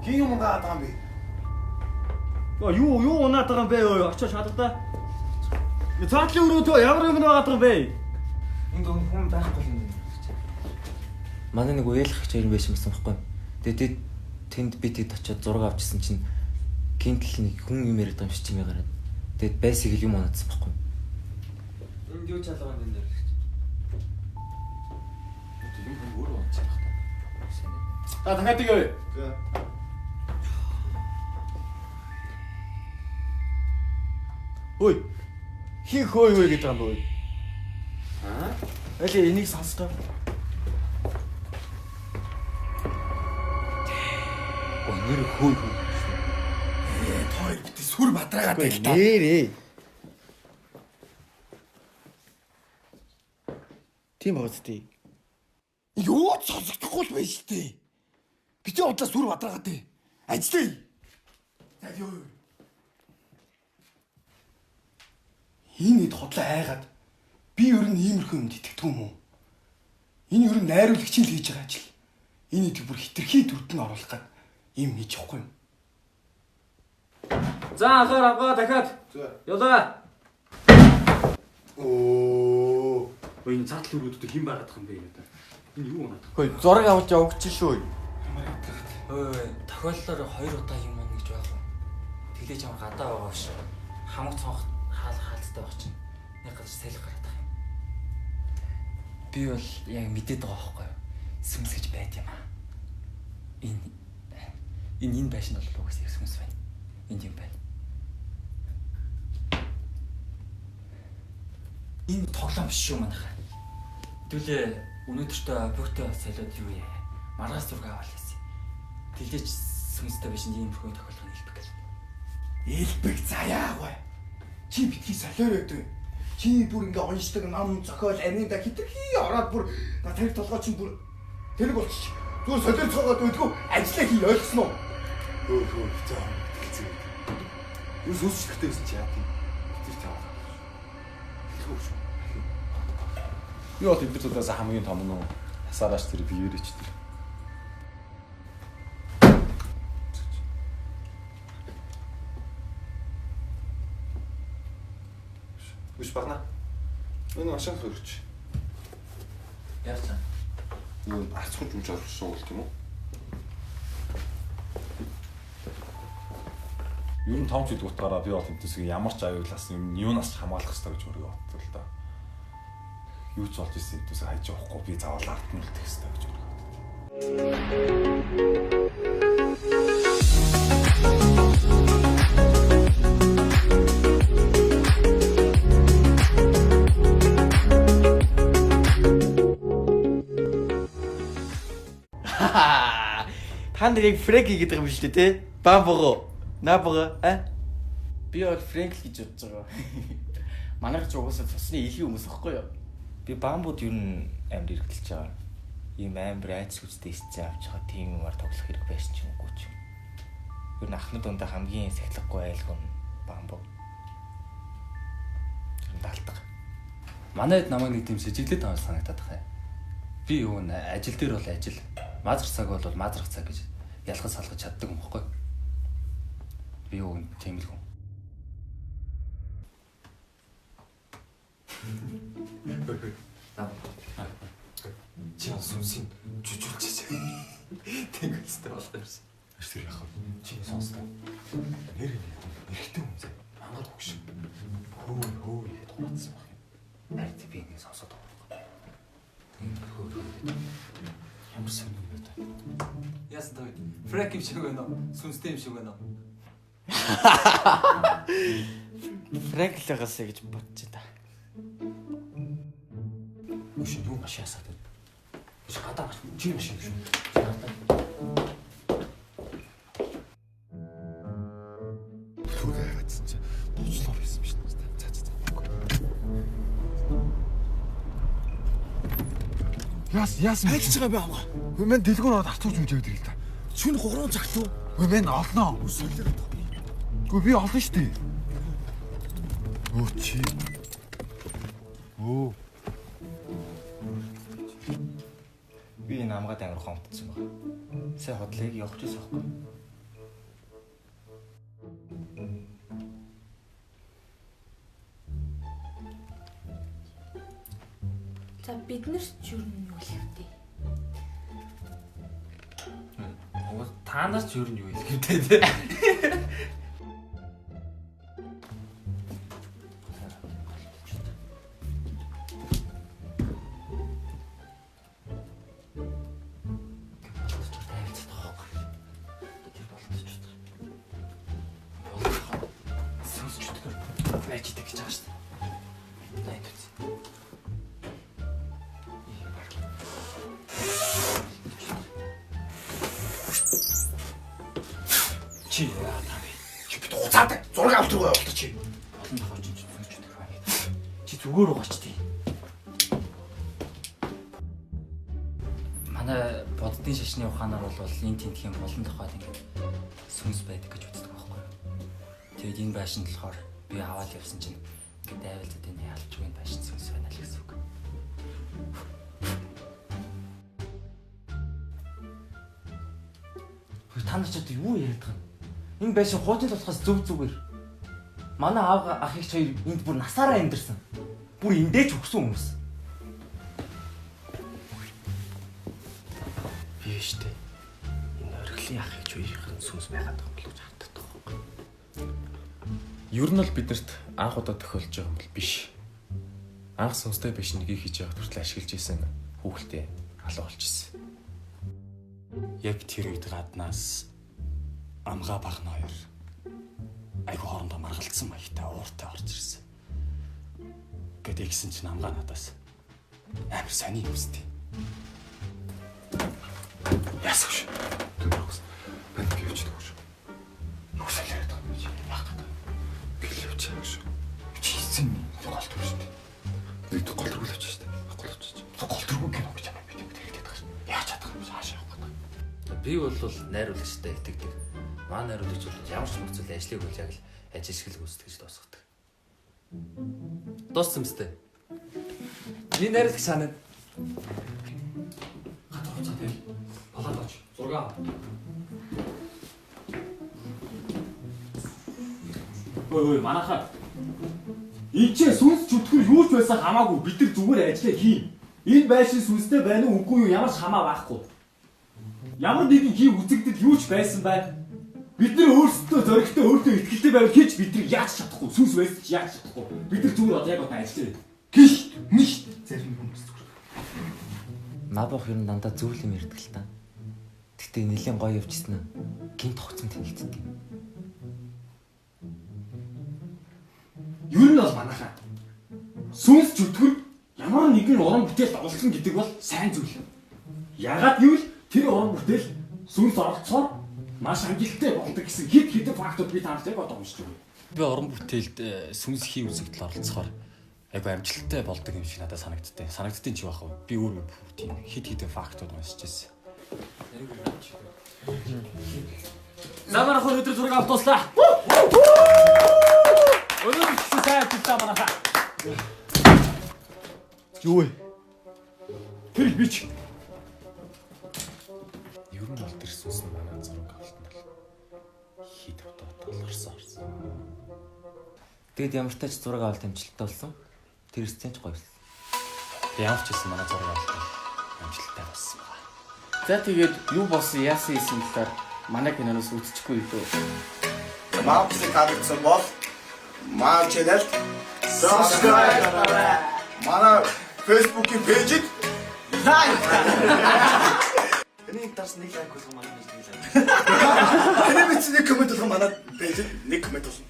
Хин юм унгаад байгаа юм бэ? Юу унаад байгаа юм бэ? Очиж шалгадаа. Цаатлын өрөөдөө ямар юм байгаа юм бэ? Энд хүн байхгүй юм. Манай нэг уялах хч юм байсан байсан байхгүй. Тэгээд тэнд би тэд очиод зураг авчихсан чинь гинтл нэг хүн юм яриад байгаа юм шиг чимээ гараад. Тэгээд байсыг л юм унаадсан байхгүй. Энд юу чалгаа энэ дээр гэж. Юм хүн өөрөө унчих та. За дахиад игээ. За. Ой. Хин хөөй хөөй гэдэг юм бэ? Аа? Аль энийг сонсдоо. Нэр хөөй хөөй. Хоёр бити сүр бадраагаад байл та. Нэрээ. Тийм байгаа зү. Юу ч сонсогдохгүй л байж тээ. Бити удлаа сүр бадраагаад дээ. Ажиллая. За юу. Энэ хэд хотлоо айгаад би ер нь иймэрхүү юмд итгэдэг юм уу? Энэ ер нь найруулагчийн л хийж байгаа ажил. Энэ хэд бүр хитрхи төрд нь оруулах гад ийм хийж явахгүй юм. За анхаар авгаа дахиад. Явлаа. Оо. Ой энэ цаатлын өрөөдөө хэн байгаад байгаа юм бэ гэдэг. Энэ юу унаад байгаа? Хөөе зураг авч явагч шүү. Ой, тохиоллоор хоёр удаа юм унаа гэж байх уу? Тэглэж ямар гадаа байгаа биш. Хамаг цонх хаал хаалцтай байх чинь. Нэг газар салхи гараад байгаа юм. Би бол яг мэдээд байгаа байхгүй юу? Сүнс гэж байд юм аа. Энэ байшин бол угсаа сүнс байна. Энд юм байна. Энэ тоглоом биш шүү манайхаа. Хэдүүлээ өнөөдөртөө объектоо солиод юу яа. Маргааш зураг аваад хийсэн. Тэглэж сүнстэй биш ийм хөө тохиолдох нь илбэг гэл. Элбэг заяагүй. Чи битгий солиороод бай. Чи бүр ингээ уншдаг ном зохиол аминда хитрхи ороод бүр тэр толгой чинь бүр тэрэг болчих. Зүгээр солиор цоогоод байдгүй ажиллаа хий ойлгосон уу? Хөө хөө за хэлцээ. Юу сүнс шигтэй байсан чи яа тийм. Тэр чаваа. Хэлэхгүй шүү. Би бол эдгээр зудаас хамгийн том нь хасаарааш тэр биеэрэж тэр. Үш багна. Энэ машин хөрч. Яасан? Юу арцгүй жүж оруулсан бол тийм үү? Ер нь том ч гэдэг утгаараа би бол тэмтэйсээ ямар ч аюулаас юм юунаас ч хамгаалах хэрэгтэй гэж өөрийгөө боддог л да. Юу ч болж исэн тэмтэйсээ хайж явахгүй би заавал ард нь үлдэх хэрэгтэй гэж өөрийгөө боддог. Та нар яг Фрэнки гэдэг юм шүү дээ, тэ? Бамбого. Набого, а? Би бол Фрэнкл гэж бодож байгаа. Манайх ч угаасаа цусны илгийн хүмүүс аахгүй юу? Би бамбууд ер нь амар эргэлдэж байгаа. Ийм амар айц хүчтэй эсцээ авч байгаа тийм юмар тоглох хэрэг байсан ч юм уу ч. Ер нь ахмад дундаа хамгийн сахилгагүй айлгүй нь бамбуу. Тэр нь далдаг. Манайд намайг нэг тийм сэжиглээд байгаа санагдаад байгаа юм. Би юу н ажил дээр бол ажил, маазрах цаг бол маазрах цаг гэж ялгаж салгаж чаддаг юм баггүй. Би юу тийм л хүн. Чи сүнсийн жүжүүлчихэж. Тэнгэстэй болох юмсан. Тэр яхав. Чи сонслоо. Нэр нэрхтэн хүн зэ. Мангар хөгш. Хөө хөө гэж хураацсан байх юм. Харин би нэг сонсоод байгаа. Хөө хөө гэдэг. Ямар сонир юм бэ? Яасан таа. Фрэнк юм шиг байна уу? Сүнстэй юм шиг байна уу? Фрэнк л байгаасаа гэж бодож та. Үш юу машин ясаад байна. Үш гадаа машин чи машин шүү. Чи гадаа. Түр хайгаадсан чи дуучлаар байсан биш үү? За за за. Яас яасан Хайж байгаа бэ амгаа. Хөө мэн дэлгүүр ороод арцууж үж яваад ирэл та. Шөнө 3 цагт уу? Хөө мэн олноо. Солиороод. Үгүй би олно шүү дээ. Өө чи. Өө. Би энэ амгаад амар гомдсон байна. Сая хотлыг явах гэсэн байхгүй. Бид нар ч юу нь юу хэлэх вэ? Та нар ч юу нь юу хэлэх вэ те? Чи яа та бэ? Чи бит хуцаад зураг авах руу явуулчих чи. Олон тохиолж чи зүгж өгөх байна. Чи зүгээр угаач тий. Манай буддын шашны ухаанаар бол энэ тентхийн булан тохиол ингээд сүнс байдаг гэж үздэг байхгүй юу? Тэгээд энэ байшин болохоор би аваад явсан чинь ингээд дайвалзад энэ ялчгүй энэ байшин сүнс байна л гэсэн үг. Та нар ч одоо юу яриад байгаа юм? Энэ байшин хуучин болохоос зөв зүгээр. Манай аав ах эгч хоёр энд бүр насаараа амьдэрсэн. Бүр эндээ ч өгсөн хүмүүс. Би штэ. Энэ оргилын ах эгч хоёрын сүнс байгаад байгаа юм болов хатдаг байхгүй. Ер нь бол биднэрт анх удаа тохиолдож байгаа юм бол биш. Анх сүнстэй биш нэгийг хийж явахд хүртэл ашиглаж исэн хүүхэлтэй алга болчихсон. Яг тэр үед гаднаас амгаа багна хоёр айгу хоорондоо маргалдсан маягтай ууртай орж ирсэн. Гэт игсэн чинь амгаа надаас амар сони юм сте. Яасан шүү. Түн багс. Банд гэвч дэгш. Юу сайн яриад байгаа юм чи? Яах гэдэг. Гэл явчих шүү. Чи хийсэн юм гол төр шүү дээ. Нэг гол төргөл авчих шүү дээ. Гол авчих. Гол төргөө кино гэж юм би тэгдэг байгаа шүү. Яаж чадах юм хаашаа явах гэдэг. Би бол найруулагчтай итгэдэг. Манай найруулагч бол ямар ч нөхцөл ажлыг бол яг л ажил шиг л гүйцэтгэж дуусгадаг. Дууссан мэт. Миний найруулагч санаа. Гадар хуцаа тэгэл. Болоод оч. Зураг ав. Ой ой манайхаа. Энд чинь сүнс чөтгөр юу ч байсан хамаагүй бид нар зүгээр ажиллаа хийн. Энэ байшин сүнстэй байна уу үгүй юу ямар ч хамаа байхгүй. Ямар нэгэн хий үзэгдэл юу ч байсан бай. Бид нар өөрсдөө зоригтой өөртөө итгэлтэй байвал хийж бид нар яаж чадахгүй сүнс байсан ч яаж чадахгүй. Бид нар зүгээр одоо яг одоо ажиллаа. Гиш ниш зарим хүмүүс зүгээр. Мабох ер нь дандаа зөв юм ярьдаг л та. Гэтэ нэлийн гоё явчихсан нь гинт тогтсон тэнэгддэг. Ер нь бол манайхаа сүнс чөтгөр ямар нэгэн уран бүтээлд оролцсон гэдэг бол сайн зүйл. Ягаад гэвэл тэр уран бүтээл сүнс оролцохоор маш амжилттай болдог гэсэн хэд хэдэн фактууд би та нарт яг одоо уншиж өгье. Би уран бүтээлд сүнс хий үзэгдэл оролцохоор айгүй амжилттай болдог юм шиг надад санагдтыг. Санагдтыг чи байх вэ? Би өөр тийм хэд хэдэн фактууд уншиж байсан. За манайх өнөөдөр зураг авах дуслаа. Өнөөдөр ч сайн ажиллаа манайхаа. Юу вэ? Тэр л бич. Ер нь бол тэр сүнс нь манай зураг авалтанд л хит автаад орсон орсон. Тэгэд ямар ч тач зураг авалт амжилттай болсон. Тэр сцен ч гоё болсон. Ямар ч байсан манай зураг авалт амжилттай болсон байна. За тэгээд юу болсон яасан хийсэн талаар манай киноноос үзчихгүй юу? Мапсыг таалагдсан бол манай channel subscribe дараарай. Манай Facebook-ийн пэйжид like. Энийг дарс нэг лайк болгон манай пэйж нэг лайк. Таны мэдсэн нэг коммент болгон манай пэйжид нэг коммент болно.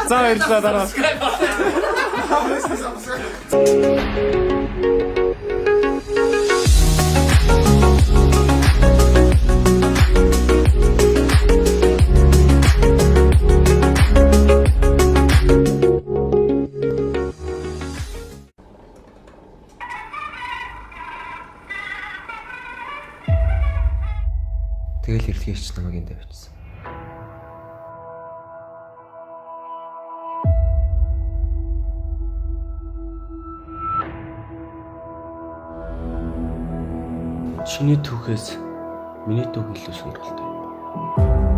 За баярлалаа дараа. Subscribe. Тэгэл эрэлхийгч намайг энд авчирсан. Чиний түүхээс миний түүх илүү сонирхолтой юм.